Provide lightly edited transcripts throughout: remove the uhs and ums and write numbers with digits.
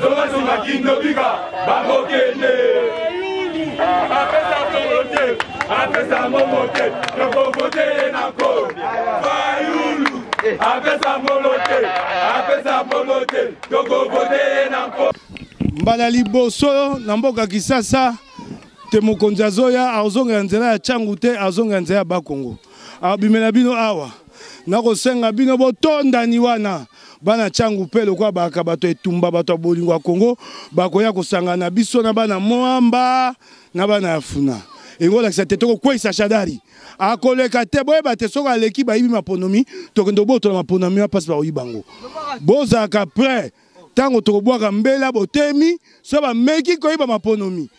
Zonga nsima kindobika bakokende apesa mbongo te apesa mbongo te tokovote ye na nko fayulu apesa mbongo te apesa mbongo te tokovote ye na nko mbala liboso na mboka kisasa te mokonzi azoya azongela nzela ya changu te azongela nzela ya bakongo abimela bino awa nakosenga bino botondani wana Bana Tshangu mpe lokola baaka bato ya etumba, bato ya bolingo ya Congo, bakoya kosangana na biso na bana Moamba na bana ya Funa. Elingi kolakisa te tokokweisa Shadary. Akoleka te, boyeba te soki aleki bayibi maponomi, tokende kobotola maponomi wana mpasi bakoyiba yango. Bozalaka prêt ntango tokobwaka mbela botemi, soki bameki koyiba maponomi.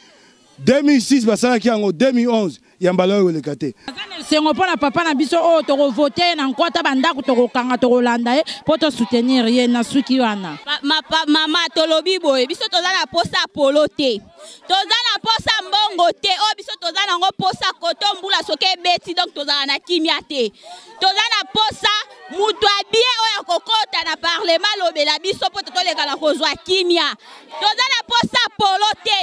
2006 basalaki yango, 2011 ya mbala oyo eleka te. Naza na esengo mpo na papa na biso oyo tokovote ye na nko ata bandako tokokanga tokolanda ye mpo to soutenir ye na suki wana. Ma, mama tolobi boye biso toza na posa polo te toza na posa mbongo te oyo biso toza nango posa koto mbula soki ebeti donc tozala na kimia te toza na posa moto abie oyo akokota na parlement alobela biso mpo toleka na kozwa kimia toza na posa polo te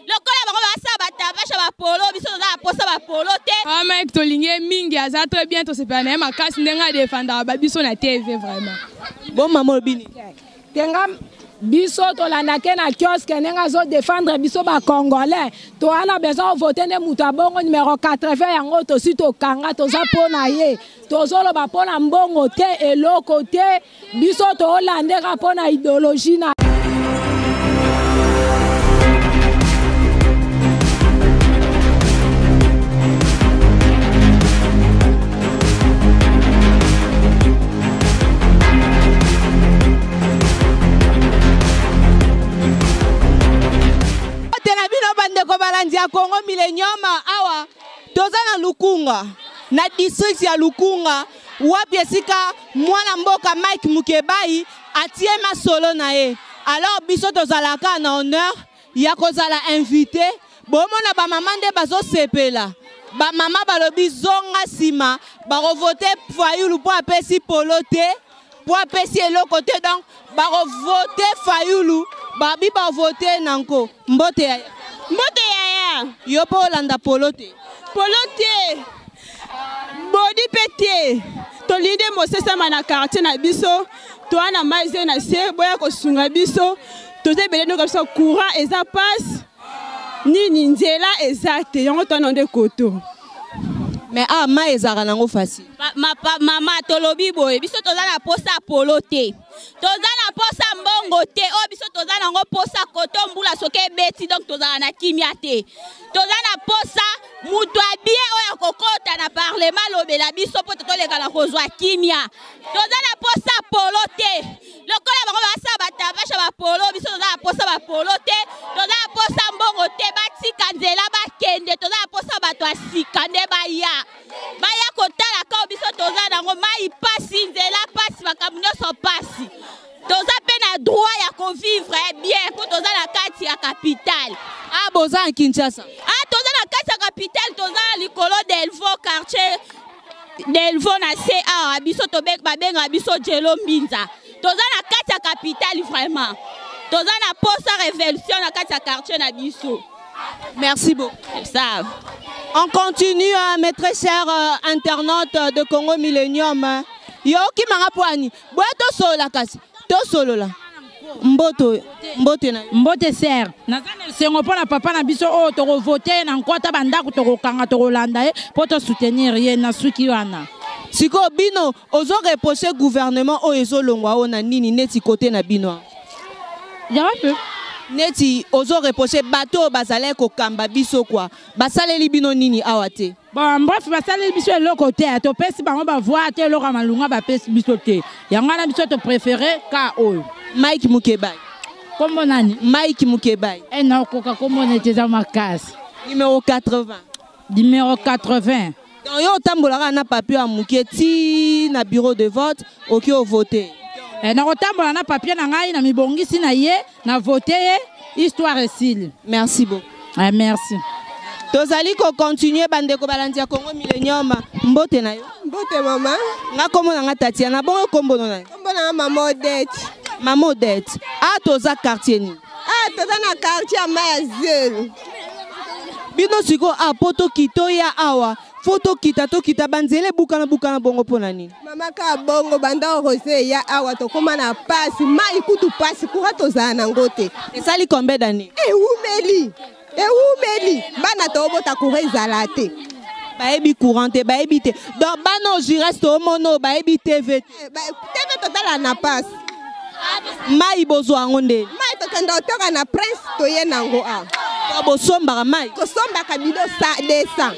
lokola bango basala batavasha bapolo biso toza na posa bapolo te ah, mike tolingi ye mingi aza très bien tosepela na ye makasi ndenge adefendaka babiso na tv vraiment bon mama olobi nini tenga biso tolandake na kiosque ndenge azodefendre biso bacongolais toa na besoin ovote nde moto abongo numero 80 yango tosi tokanga toza mpo na ye tozoloba mpo na mbongo te eloko te biso tolandeka mpo na ideologie na na bino bandeko balandi ya Congo Millennium awa toza na Lukunga na district ya Lukunga wapi esika mwana mboka Mike Mukebayi atie masolo na ye. Alors biso tozalaka na honneur ya kozala invité. Bomona ba mama nde bazosepela. Ba mama balobi zonga nsima, bakovote Fayulu mpo apesi polo te, mpo apesi eloko te, donc bakovote Fayulu, babi bavote na nko. Mbote yaya. Mbote yaya. Yo mpo olanda polo te? Polo te. Bodi mpe te. Tolingi nde mosesama na quartier na biso, toa na mai ze na se, boya kosunga biso. Toza ebele ndoka biso courant eza passe. Nini nzela eza te, yango toa na nde koto. Mais ah mai ezalaka nango facile. Ma, ma, mama tolobi boye biso toza na posa polo te. Toza na posa mbongo te oyo biso toza nango posa koto mbula soki ebeti donc tozala na kimia te. Toza na posa moto abie oyo akokota na parlement alobela biso mpo toleka na kozwa kimia. Toza na posa polo te lokola bango basala batavasha bapolo biso toza na posa bapolo te toza na posa mbongo te batika nzela bakende toza na posa bato ya sika nde baya baya kotala kao biso toza nango mai pasi nzela pasi makambo nyonso pasi toza mpe na droit ya kovivre bien mpo toza na kati ya capitale ah boza na kinshasa ah toza na kati ya capitale toza na likolo delvo quartier delvo na se awa biso babengaka biso jelo mbinza toza na kati ya capitale vraiment toza na posa révolution na kati ya quartier na biso Merci beaucoup. Ça. On continue, hein, mes très chers euh, internautes de Congo Millennium. Hein. Yo okimanga poani boya tosolola kasi tosolola mboto mbote na mbote ser naza na esengo mpo na papa na biso oyo tokovote ye na nko ata bandako tokokanga tokolanda ye mpo tosoutenir ye na suki wana sikoyo bino ozo reproche gouvernement oyo ezolongwa oyo na nini neti kote na bino ya wapi neti ozo reproche bato oyo bazalaki kokamba biso kwa basaleli bino nini awa te bon bref basaleli biso eloko te topesi bango bavoi te eloko ya malunga bapesi biso te yango wana biso topréféré ka oyo mike mukebai kombo nani mike mukebai e nakoka kombo neti eza makasi numero 80 numero 80 Donc yo otambolaka na papier ya mukie ti na bureau de vote oki ovote. Eh, nakotambola na papier na ngai na mibongisi na ye na vote ye histoire esili. Merci beaucoup. Eh, merci. Tozali ko continuer bandeko balandi ya Congo Millennium. Mbote na yo. Mbote mama. Nga kombo na nga Tatiana, bongo kombo na yo? Kombo na nga mama Odette. Mama Odette. Ah toza quartier nini? Ah toza na quartier ya Maya Zelu. Bino sikoyo ah po tokita oya awa fo tokita tokita banzela ebukana bukana bongo mpo na nini? Mama ka bongo banda rose eya awa tokóma na pasi mai kutu pasi courant tozala nango te. Esali combien d'années? Ewumeli. Ewumeli bana tobota courant ezala te. Bayebi courant te, bayebi te. Donc bana oyo Jires toomona oyo bayebi TV te. TV totala na pasi. Mai bozwa yango nde? Mai tokenda kotoka na Prince toye nango awa. Bosombaka mai? Tosombaka bido 200.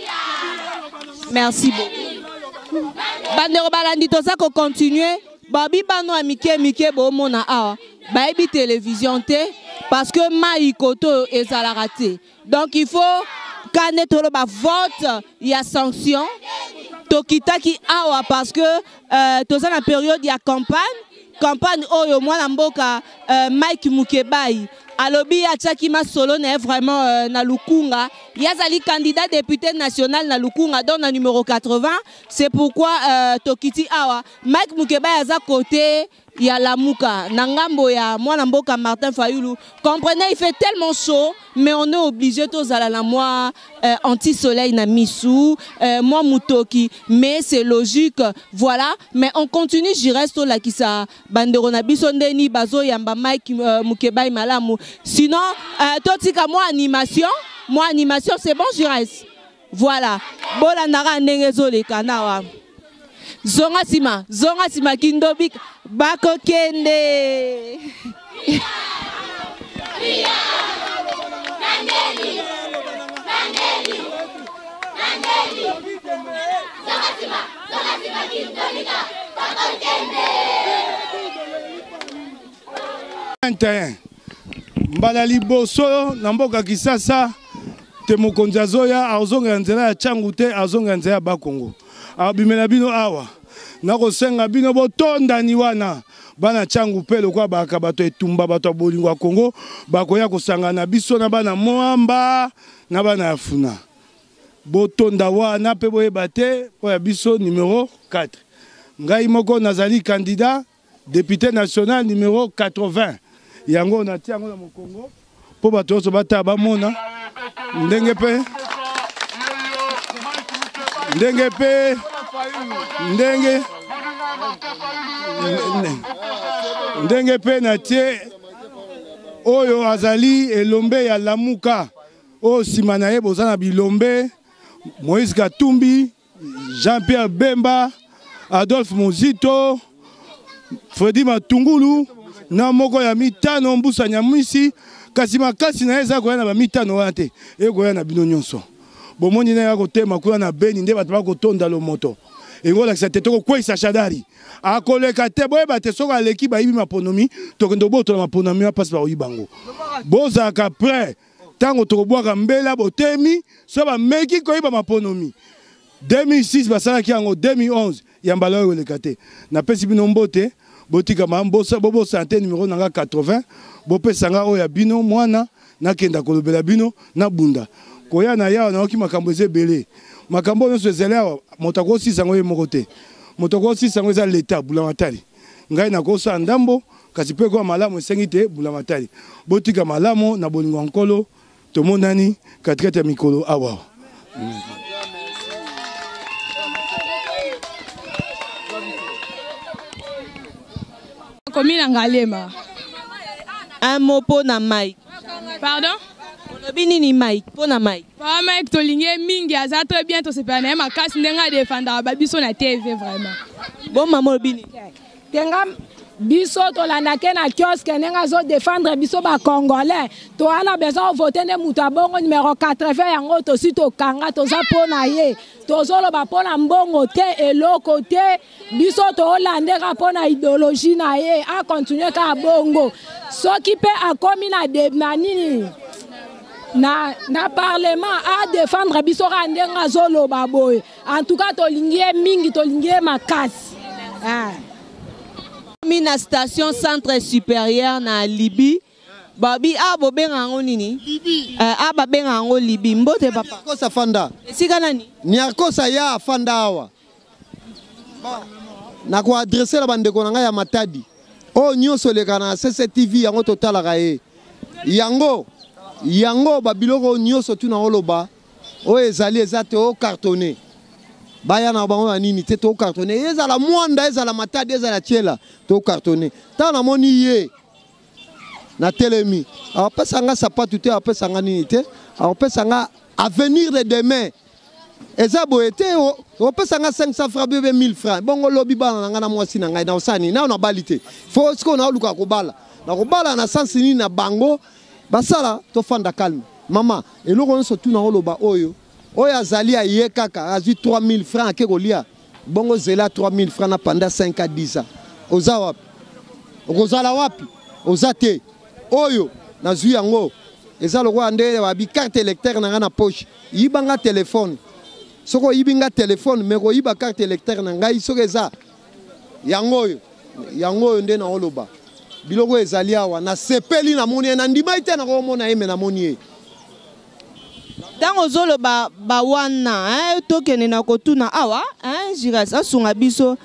Merci beaucoup. Bandeko balandi toza ko continuer babi bano ya mike mike bomona awa bayebi télévision te parce que mai koto oyo ezalaka te. Donc il faut kande toloba vote ya sanction tokitaki awa parce que toza na période ya campagne. Campagne oyo mwana mboka Mike Mukebayi alobi atiaki masolo na ye vraiment na Lukunga. Ye azali candidat député national na Lukunga donc na numéro 80. C'est pourquoi tokiti awa Mike Mukebayi aza côté ya Lamuka na ngambo ya mwana mboka Martin Fayulu. Comprenez, il fait tellement chaud mais on est obligé tozala na moi anti-soleil na misu, moi mutoki, mais c'est logique, voilà. Mais on continue, j'y reste tolakisa bandeko na biso ndeni bazo yamba Mike Mukebayi malamu. Sinon totika moi animation, moi animation c'est bon, j'y reste. Voilà. Bolandaka ndenge ezoleka nawa. Zonga sima, zonga sima kindobi bakokende. Mbala liboso na mboka Kisasa te mokonzi azoya azongela nzela ya Tshangu te, azongela nzela ya Bakongo. Abimela bino awa nakosenga bino botondani wana bana Tshangu mpe lokola baka bato etumba bato ya bolingo ya Congo bakoya kosangana na biso na bana Mwamba na bana ya Funa. Botonda wana mpe boyeba te oyo ya biso numéro 4. Ngai moko nazali candidat député national numéro 80. Yango natia yango na mokongo mpo bato nyonso batala bamona ndenge mpe ndenge mpe ndenge ndenge mpe natie oyo azali elombe ya Lamuka oyo nsima na ye boza na bilombe Moïse Katumbi, Jean-Pierre Bemba, Adolphe Muzito, Freddy Matungulu na moko ya mitano Mbusa Nyamwisi. Kasi makasi na ye eza koya na ba mitano wana te, ekoya na bino nyonso. Bomoni na ya kotema kuna na Beni nde bato bakotonda lomoto. Engolakisa te tokokweyisa Shadary. Akoleka te, boyeba te soki aleki bayibi maponomi, tokende kobotola maponomi wana mpasi bakoyiba yango. Bozalaka prêt ntango tokobwaka mbela botemi so bameki koyiba maponomi. 2006 basalaki yango, 2011 ya mbala oyo eleka te. Napesi bino mbote, botika bobosana te numéro na nga 80, bopesa nga oyo ya bino mwana nakenda kolobela bino na bunda. Koya na yawa nayoki makambo eza ebele. Makambo nyonso ezali awa, moto akosisa yango ye moko te. Moto akosisa yango eza l'État, Bulamatari. Ngai nakosala ndambo, kasi mpe koya malamu esengi te Bulamatari. Botika malamu na bolingo ya Nkolo, tomonani katikati ya mikolo awa. Komi na Ngaliema. Un mot pour na Mike. Pardon? Olobi nini Mike? Pour na Mike. Papa Mike tolingi mingi aza très bien tosepela na ye makasi ndenge adefendaka ba biso na TV vraiment. Bon maman olobi nini? Tenga biso tolandake na kiosque ndenge azo défendre biso ba congolais. Toza na besoin voter nde moto abongo numéro 80 yango tosi tokanga toza mpo na ye. Tozoloba mpo na mbongo te eloko te. Biso tolandeka mpo na idéologie na ye a continuer kaka bongo. Soki mpe akomi na de, na nini na parlement a défendre biso kaka ndenge azoloba boye. En tout cas tolingi ye mingi, tolingi ye makasi. Mi na station centre supérieur na Libye. Babi a bobenga yango nini? Libi. Eh, a babenga yango Libi. Mbote papa. Niarcos afanda. Esika nani? Niarcos aya afanda awa. Nako adresser na bandeko na ngai ya Matadi. Oyo nyonso eleka na CCTV yango totalaka ye. Yango yango ba biloko oyo nyonso tuna oloba oyo ezali eza te o cartonner. Baya na bango ya nini te to cartonner. Ezala Mwanda, ezala Matadi, ezala Tshela to cartonner. Tango namoni ye natelemi akopesa nga sapatu te akopesa nga nini te akopesa nga avenir de demain eza boye te opesa nga 500 francs bebe 1000 francs bongo lobi bana na nga na mwasi na ngai naosala nini nao nabali te fo sikoyo naoluka kobala nakobala na sansi nini na bango basala tofanda calme mama eloko nyonso tuna oloba oyo oyo azali aye kaka azwi 3000 francs ake kolia bongo zela 3000 francs na panda 5 à 10 ans oza wapi okozala wapi oza te oyo nazwi yango eza lokola nde babi carte électeur na ngai na poche yiba nga telefone soki oyibi nga telefone me koyiba carte électeur na ngai soki eza yango oyo yango oyo nde naoloba biloko ezali awa nasepeli namoni ye nandimai te nakomona ye me namoni ye Ntango ozoloba ba wana hein, tokende na kotuna awa hein, Jiras asunga biso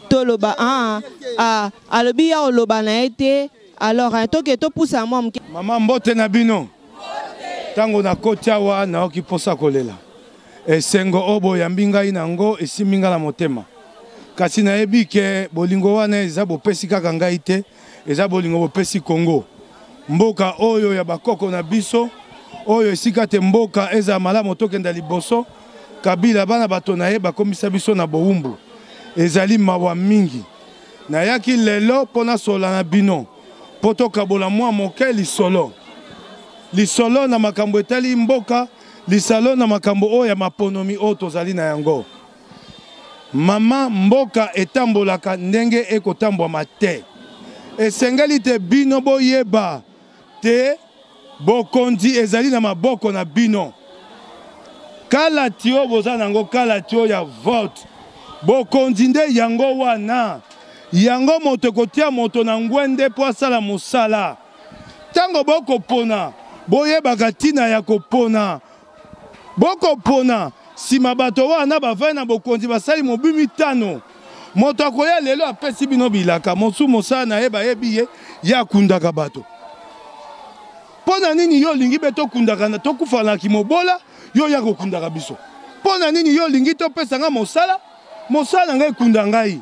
toloba ah, ah, alobi ya oloba na ye te alors hein, toke topusa mwa moke. Mama mbote na bino. Ntango nakoti awa nayoki mposa kolela. Esengo oyo boyambi ngai na yango esimbi ngai na motema. Kasi nayebi ke bolingo wana eza bopesi kaka ngai te, eza bolingo bopesi Congo. Mboka oyo ya bakoko na biso, oyo esika te mboka ezala malamu tokenda liboso, Kabila bana bato na ye bakomisa biso na bowumbu. Ezali mawa mingi. Nayaki lelo mpo nasolola na bino mpo tokabola mwa moke lisolo. Lisolo na makambo etali mboka, lisalo na makambo oyo ya maponomi oyo tozali na yango. Mama mboka etambolaka ndenge ekotambwama te. Esengeli te bino boyeba te bokonzi ezali na maboko na bino. Kalati oyo boza nango kalati oyo ya vote, bokonzi nde yango wana. Yango moto ekotia moto na ngwende mpo asala mosala. Ntango bokopona, boyebaka ntina ya kopona. Bokopona nsima bato wana bavandi na bokonzi basali mobu mitano. Moto akoya lelo apesi bino bilaka, mosusu mosala na ye bayebi ye, ye akundaka bato. Mpo na nini yo olingi be tokundaka tokufa na kimobola, yo oya kokundaka biso? Mpo na nini yo olingi topesa ngai mosala, mosala na ngai ekunda ngai?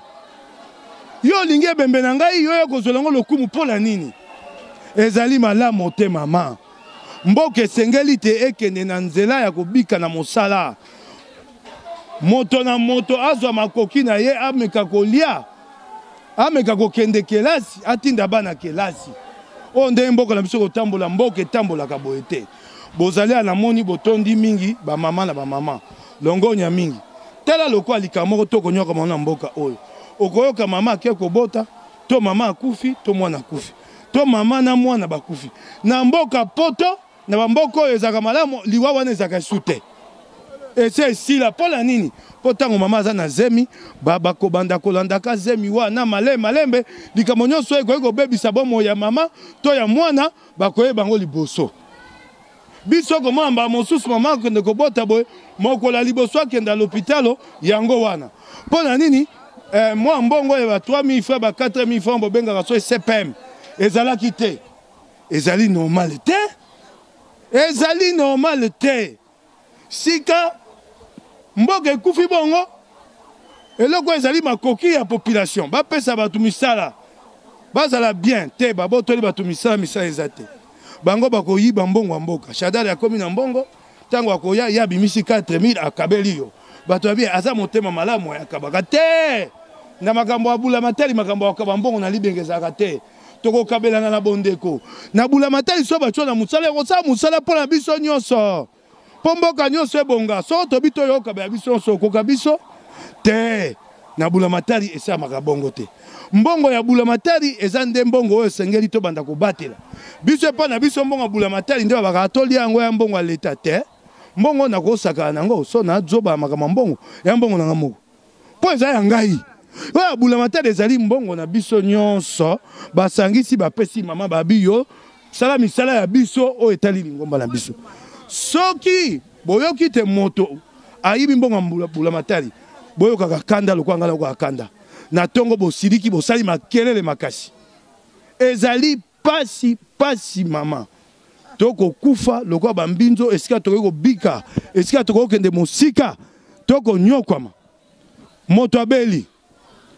Yo olingi ebembe na ngai, yo oya kozwela yango lokumu mpo na nini? Ezali malamu te mama. Mboka esengeli te ekende na nzela ya kobika na mosala. Moto na moto azwa makoki na ye, ameka kolia, ameka kokende kelasi, atinda bana kelasi. Oyo ndenge mboka na biso kotambola, mboka etambolaka boye te. Bozali awa namoni botondi mingi ba mama na ba mama. Longonya mingi. Tala lokola likambo moko tokonyokama na mboka oyo. Okoyoka mama ake kobota, to mama akufi, to mwana akufi. To mama na mwana bakufi. Na mboka poto, na bamboka oyo ezalaka malamu, liwa wana ezalaka esu te. Esi esila. Mpo na nini? Mpo ntango mama aza na zemi, bakobanda kolandaka zemi wana malembe malembe, likambo nyonso oyo ekoki kobebisa bomoi ya mama to ya mwana, bakoyeba yango liboso. Biso komona mbala mosusu mama akende kobota boye, mokolo ya liboso akende na lopitalo, yango wana. Mpo na nini? Eh, mwa mbongo ya ba 3000 francs, ba 4000 francs bobengaka soki CPM ezalaki te. Ezali normal te. Ezali normal te. Sika mboka ekufi bongo, eloko ezali makoki ya population, bapesa bato misala bazala bien te, babotoli bato misala, misala eza te, bango bakoyiba mbongo ya mboka. Shadary akomi na mbongo, ntango akoya ye abimisi 4000 akabeli yo, bato babi aza motema malamu, akabaka te na makambo ya bulamatali, makambo ya kokaba mbongo na libenge ezalaka te. Tokokabelana na bondeko na bulamatali, so batyo na mosala ekosala mosala mpo na biso nyonso, mpo mboka nyonso ebonga. Soko tobi toyokabela biso nyonso, okoka biso te. Na bulamatari esalamaka bongo te. Mbongo ya bulamatari eza nde mbongo oyo esengeli tobanda kobatela biso epai na biso. Mbongo ya bulamatari nde babakaka tolia yango, ya mbongo ya leta te. Mbongo nakosakana na yango so nazoba makambo ya mbongo ya mbongo na nga moko, mpo eza ya ngai. Oyo ya bulamatari ezali mbongo na biso nyonso, basangisi bapesi mama babi yo. Sala misala ya biso oyo etali lingomba na biso. Soki boyoki te moto ayibi mbongo ya mbulamatari, boyokaka kanda lokola ngai nayokaka kanda. Na tongo bosiliki, bosali makelele makasi. Ezali pasi pasi mama. Tokokufa lokola bambinzo esika tokoki kobika, esika tokoki kokende mosika, tokonyokwama. Moto abeli,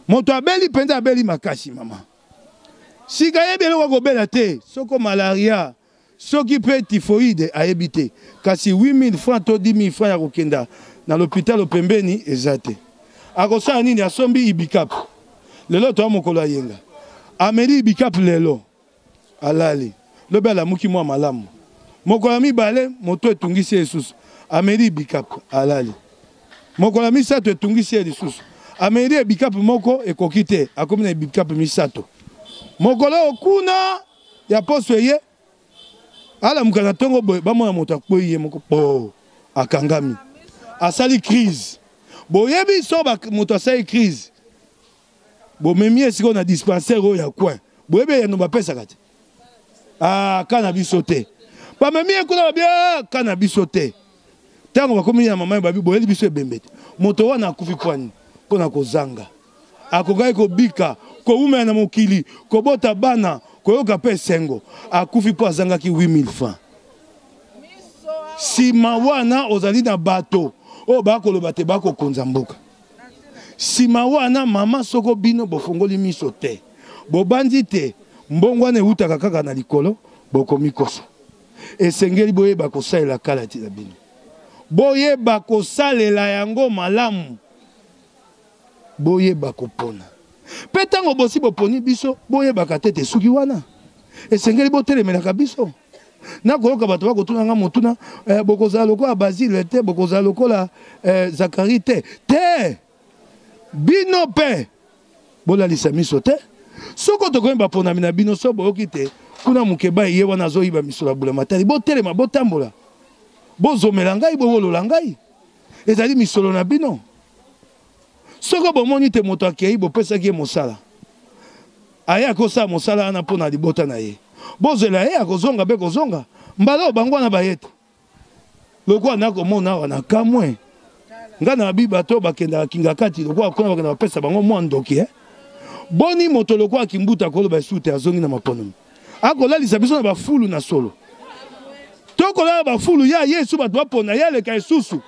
moto abeli mpenza, abeli makasi mama. Sika ayebi eloko akobela te, soko malaria, soki mpe typhoïde ayebi te. Kasi 8000 francs to 10000 francs ya kokenda na lopitalo pembeni eza te. Akosala nini? Asombi ibicap. Lelo toa mokolo ya yenga. Ameli ibicap lelo. Alali. Lobi alamuki mwa malamu. Mokolo ya mibale moto etungisi ye lisusu. Ameli ibicap, alali. Mokolo ya misato etungisi ye lisusu. Ameli ebikapu moko ekoki te, akomi na ebikapu misato. Mokolo oyo kuna ya poso eye, alamuka na ntongo boye, bamona moto akwei ye moko po akangami, asali crise. Boyebi so moto asali crise, bomemi ye sikoyo na dispensaire oyo ya coin, boyebi eyano bapesaka te? Ah, ka na biso te. Bamemi ye kuna babi, ah, ka na biso te. Ntango bakomi na mama babi, boyeli biso ebembe te. Moto wana akufi mpo nini? Mpo na kozanga. Akokaki kobika, kowumela na mokili, kobota bana, koyoka mpe esengo. Akufi mpo azangaki 8000 francs. Sima wana ozali na bato oyo bakoloba te bakokonza mboka. Sima wana mama, soko bino bofongoli miso te, bobanzi te mbongwana ewutaka kaka na likolo, bokomikosa. Esengeli boyeba kosalela kalati na bino, boyeba kosalela yango malamu, boyeba kopona. Mpe ntango bosi boponi biso, boyebaka te ete esuki wana. Esengeli botelemelaka biso. Nakoyoka bato bakotuna nga motuna, eh, bokozala lokola Basile te, bokozala lokola eh, Zakari te. Te! Bino mpe bolalisa miso te. Soko tokomi baponami na bino, so boyoki te kuna Mukebayi ye wana azoyiba misolo ya bulamatari, botelema, botambola, bozomela ngai, bowolola ngai, ezali misolo na bino. Soko bomoni te moto akei, bopesaki ye mosala, aye akosala mosala wana mpo na libota na ye, bozela ye, akozonga mpe kozonga. Mbala oyo bango wana baye te. Lokola nakomona awa na kamwe, nga na bi bato bakendaka Kingakati, lokola kuna bakenda bapesa bango mwa ndoki eh? Boni moto lokola Kimbuta akoloba esusu te, azongi na maponomi, akolalisa biso na bafulu na solo, tokolala bafulu ya ye esu bato bapona ye aleka esusu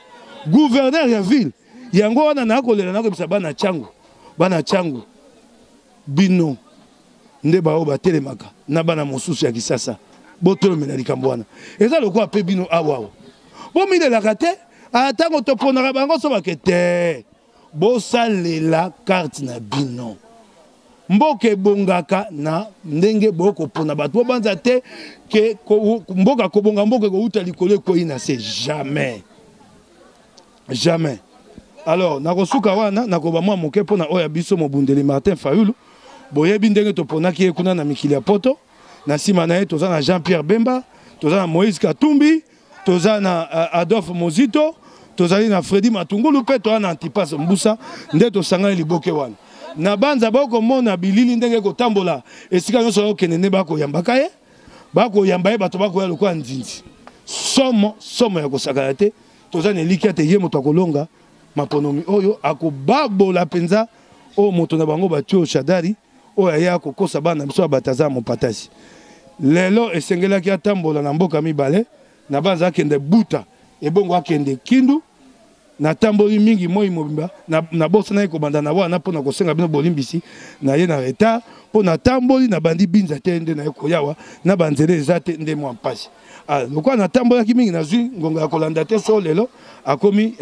gouverneur ya ville. Yango wana nakolela, nakoyebisa bana Tshangu, bana Tshangu, bino nde baoyo batelemaka na bana mosusu ya Kisasa, botolemela likambo wana. Eza lokola mpe bino awa awa bomilelaka te, ntango toponaka bango so bake te, bosalela carte na bino. Mboka ebongaka na ndenge bokopona bato. Bobanza te ke mboka kobonga, mboka ekowuta likolo ekwei na se, jamais, jamais. Alors nakosuka wana, nakoba mwa moke mpo na oyo ya biso mobundeli Martin Fayulu. Boyebi ndenge toponaki ye kuna na mikili ya poto. Na nsima na ye toza na Jean-Pierre Bemba, toza na Moïse Katumbi, toza na Adolphe Mozito, tozali na Freddy Matungulu mpe toza na Antipas Mbusa. Nde tosangani liboke wana na banza, bokomona bilili ndenge kotambola esika nyonso bakokende, nde bakoyambaka ye, bakoyamba ye, bato bakoya lokola nzinzi. Somo somo ya kosakana te. Toza na elikya te ye moto akolonga maponomi oyo, akobabola mpenza oyo moto na bango batio Shadary oyo aya kokosa bana na biso ya Bataza mopatasi. Lelo esengelaki atambola na mboka mibale na banza, akende Buta ebongo akende Kindu. Natamboli mingi moi mobimba, nabosanaki kobanda na wana mpo na kosenga bino bolimbisi na ye na retard, mpo natamboli nabandi Binza te nde naye koyawa na banzela eza te nde mwa mpasi. Ah, lokola natambolaki mingi nazwi ngonga ya kolanda te so lelo akomi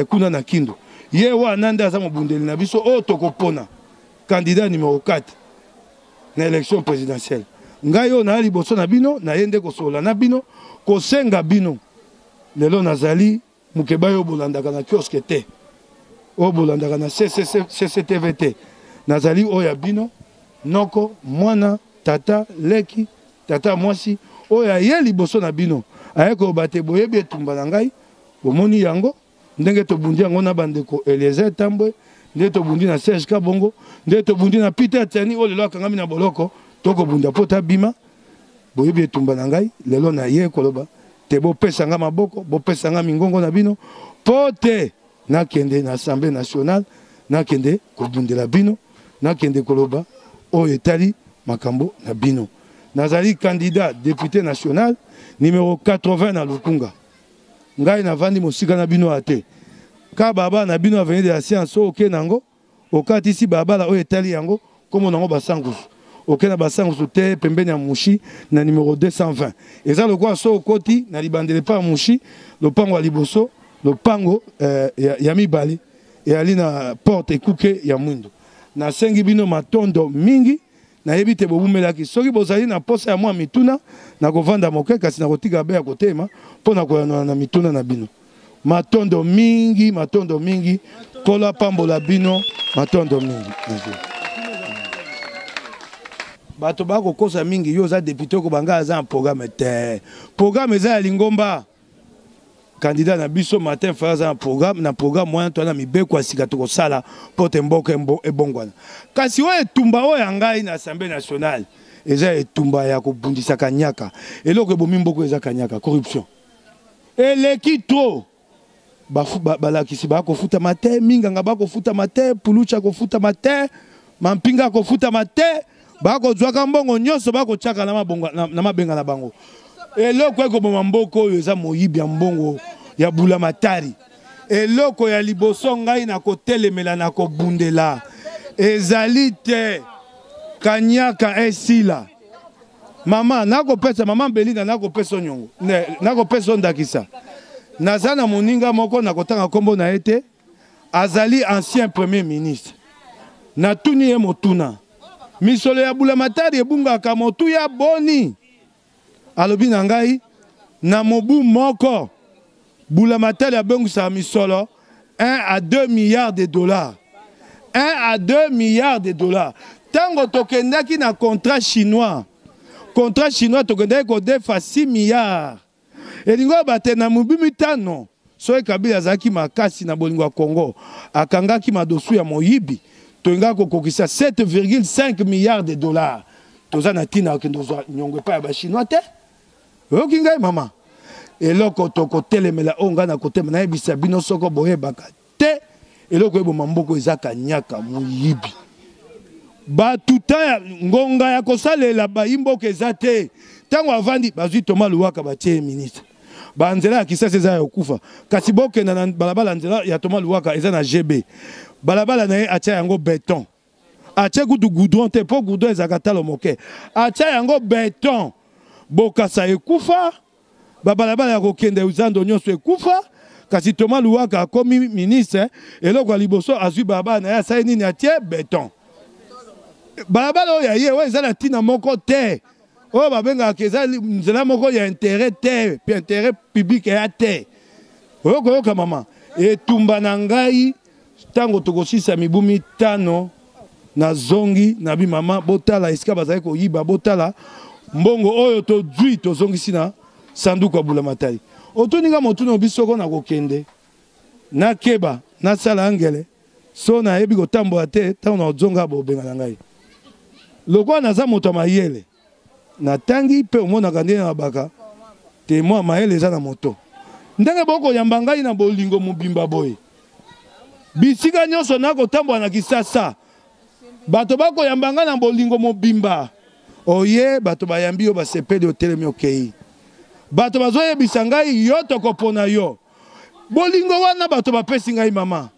kuna na Kindu. Ye wana nde aza mobundeli na biso oyo tokopona candidat numero 4 na élection présidentielle. Ngai oyo naya liboso na bino, naye nde kosolola na bino, kosenga bino. Lelo nazali Mukebayi oyo bolandaka na kiosque te, oyo bolandaka na CCTV te. Nazali oyo ya bino, noko, mwana, tata, leki, tata mwasi, oyo aye liboso na bino, aye koloba te boyebi etumba na ngai, bomoni yango ndenge tobundi yango na bandeko Eliezer Tambwe, nde tobundi na Serge Kabongo, nde tobundi na Peter Tiani oyo lelo akangami na boloko, tokobunda mpo tabima. Boyebi etumba na ngai lelo na ye koloba te bopesa nga maboko, bopesa nga mingongo na bino po te nakende na Assemblée nationale, nakende kobundela bino, nakende koloba oyo etali makambo na bino. Nazali candidat député national numéro 80 na Lukunga. Ngai navandi mosika na bino awa te. Ka baba na bino avenue de la science oyo oke nango Okatisi balabala oyo etali yango, kombo na yango Basankusu. Oke na Basankusu te pembeni ya Mushi na numero 220. Eza lokola soki okoti na libandeli epai ya Mushi, lopango ya liboso, lopango eh, ya, ya mibale eyali na porte ekuke ya mwindo. Nasengi bino matondo mingi. Nayebi te bowumelaki. Soki bozali na mposa ya mwa mituna, nakovanda moke, kasi nakotika be ya kotelema mpo na koyanola na mituna na bino. Matondo mingi, matondo mingi. Nkolo apambola bino. Matondo mingi. Bato bakokosa mingi, yo oza depute okobanga aza na programme te. Programme eza ya lingomba. Candidat na biso Martin Fayulu aza na programme, na programme wana toza na mibeko ya sika tokosala mpo te mboka ebongwana. Kasi oyo etumba oyo ya ngai na Assemblée nationale eza etumba ya kobundisa kanyaka. Eloko ebomi mboka eza kanyaka, corruption. Eleki trop. Balakisi bakofutama te, minganga bakofutama te, pulucha akofutama te, mampinga akofutama te, bakozwaka mbongo nyonso bakotyaka na mabenga na bango. Eloko ekoboma mboka oyo eza moyibi ya mbongo ya bulamatari. Eloko ya liboso ngai nakotelemela na kobundela ezali te kanyaka esila. Mama nakopesa mama Belinda nakopesa nyongo nakopesa ndakisa. Naza na moninga moko nakotanga nkombo na ye te, azali ancien premier ministre. Natuni ye motuna, misolo ya bulamatari ebungaka motuya boni? Alobi na ngai na mobu moko bulamatari abongisaka misolo 1 à 2 milliards de dollars. 1 à 2 milliards de dollars. Tango tokendaki na contrat chinois, contrat chinois tokendaki kodefa 6 milliards. Elingi oyo bate na mobu mitano soki Kabila azalaki makasi na bolingo ya Congo, akangaki madosu ya moyibi, tolingaki kokokisa 7,5 milliards de dollars. Toza na ntina kokende kozwa nyongo epai ya ba chinois te. Oyoki ngai mama? Eloko tokotelemela oyo ngai nakotema nayebisa bino soko boyebaka te, eloko eboma mboko eza kanyaka moyibi. Batuta ya ngonga ya kosalela bayi mboka eza te. Ntango avandi bazwi Thomas Luwaka batie ye ministre. Ba nzela ya Kisasa eza ya kokufa, kasi bokenda na balabala nzela ya Thomas Luwaka eza na GB. Balabala na ye atia yango beton. Atie kutu goudron te mpo goudron ezalaka talo moke. Atia yango beton. Bokasa ekufa, babalabala ya kokende zando nyonso ekufa. Kasi Thomas Luwaka akomi ministre, eloko ya liboso azwi balabala na ye asali nini? Atie beton. Balabala oyo ya ye oyo eza na ntina moko te, oyo babengaka eza nzela moko ya intérêt te, pe intérêt public ya te. Oyo koyoka mama, etumba na ngai ntango tokosisa mibu mitano nazongi na bi mama, botala esika bazali koyiba, botala mbongo oyo tozwi tozongisi na sanduku ya bulamatari. Otuni nga motuna obi soko nakokende nakeba nasala angele so nayebi kotambola te, ntango nakozonga bobengana ngai. Lokola naza moto ya mayele natangi mpe omonaka ndenge nalobaka te mwa mayele eza na moto. Ndenge bokoyamba ngai na bolingo mobimba boye, bisika nyonso nakotambola na Kisasa, bato bakoyamba ngai na bolingo mobimba. Oye bato bayambi yo, basepeli, otelemi, okei. Bato bazoyebisa ngai yo tokopona yo. Bolingo wana bato bapesi ngai mama,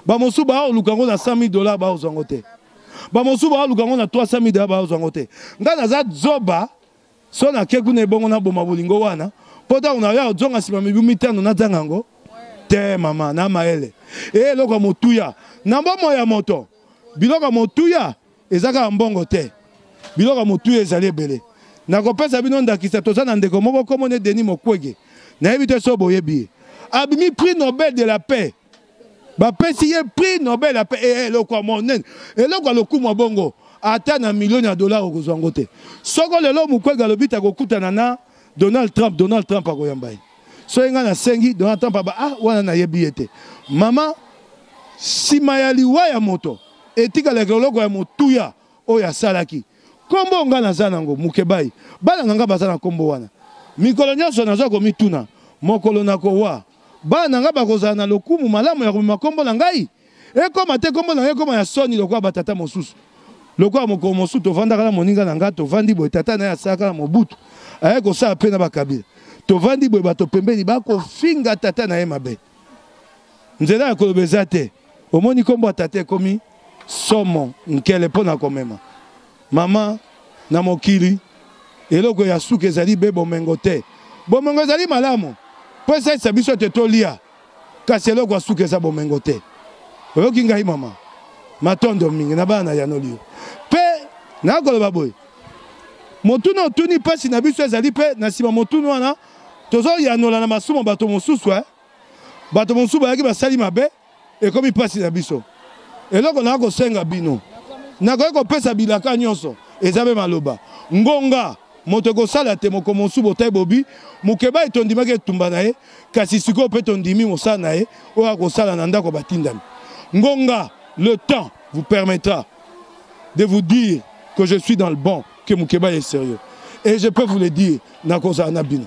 bamosusu baoluka yango na 100 000 dollars baozwa yango te, bamosusu baoluka yango na 300 000 dollars baozwa yango te. Ngai naza zoba, so nake kuna ebongo naboma bolingo wana mpo ntango naya ozonga nsima mibu mitano nazanga yango te. Mama na mayele e eloko ya motuya na bomoi ya moto, biloko ya motuya eza kaka mbongo te, biloko ya motuya ezali ebele. Nakopesa bino ndakisa, toza na ndeko moko kombo ne Denis Mukwege, nayebi te so boyebi ye, abimi prix Nobel de la paix, bapesi ye prix Nobel ya paix. Eloko ya monene, eloko ya lokumu ya bongo, ata na milioni ya dollar okozwa yango te. Soko lelo Mukwege alobi te akokutana na Donald Trump, Donald Trump akoyamba ye. Soki ngai nasengi Donald Trump aba, ah wana nayebi ye te. Mama, nsima ya liwa ya moto etikalaka eloko ya motuya oyo asalaki. Kombo nga naza nango Mukebayi, bana na nga baza na kombo wana. Mikolo nyonso naza komituna, mokolo nakowa, bana na nga bakozala na lokumu malamu ya komema kombo na ngai? Ekoma te kombo na ngai ekoma ya soni lokola ba tata mosusu. Lokola mokolo mosusu tovandaka na moninga na nga, tovandi boye, tata na ye asalaka na Mobutu, aye kosala pe na ba Kabila. Tovandi boye, bato pembeni bakofinga tata na ye mabe. Nzela ya koloba eza te. Omoni kombo ya tata ekomi somo nkele mpo na komema. Mama, na mokili, eloko ya suka ezali be bomengo te. Bomengo ezali malamu mpo esalisa biso ete tolia, kasi eloko ya suka eza bomengo te. Oyoki ngai mama? Matondo mingi na bana nayanoli yo. Mpe nakoloba boye, motuna otuni mpasi na biso ezali mpe na nsima motuna wana tozoyanola na masumu bato mosusu eh? Bato mosusu bayaki basali mabe, ekomi mpasi na biso. Eloko na kosenga bino, nakoki kopesa bilaka nyonso, eza mpe maloba. Ngonga moto ekosala te moko mosusu botai bobi Mukebayi tondimaki etumba na ye, kasi sikoyo mpe tondimi mosala na ye oyo akosala na ndako batindami. Ngonga, le temps vous permettra de vous dire que je suis dans le bon, que Mukebayi est sérieux. Et je peux vous le dire, nakozala na bino.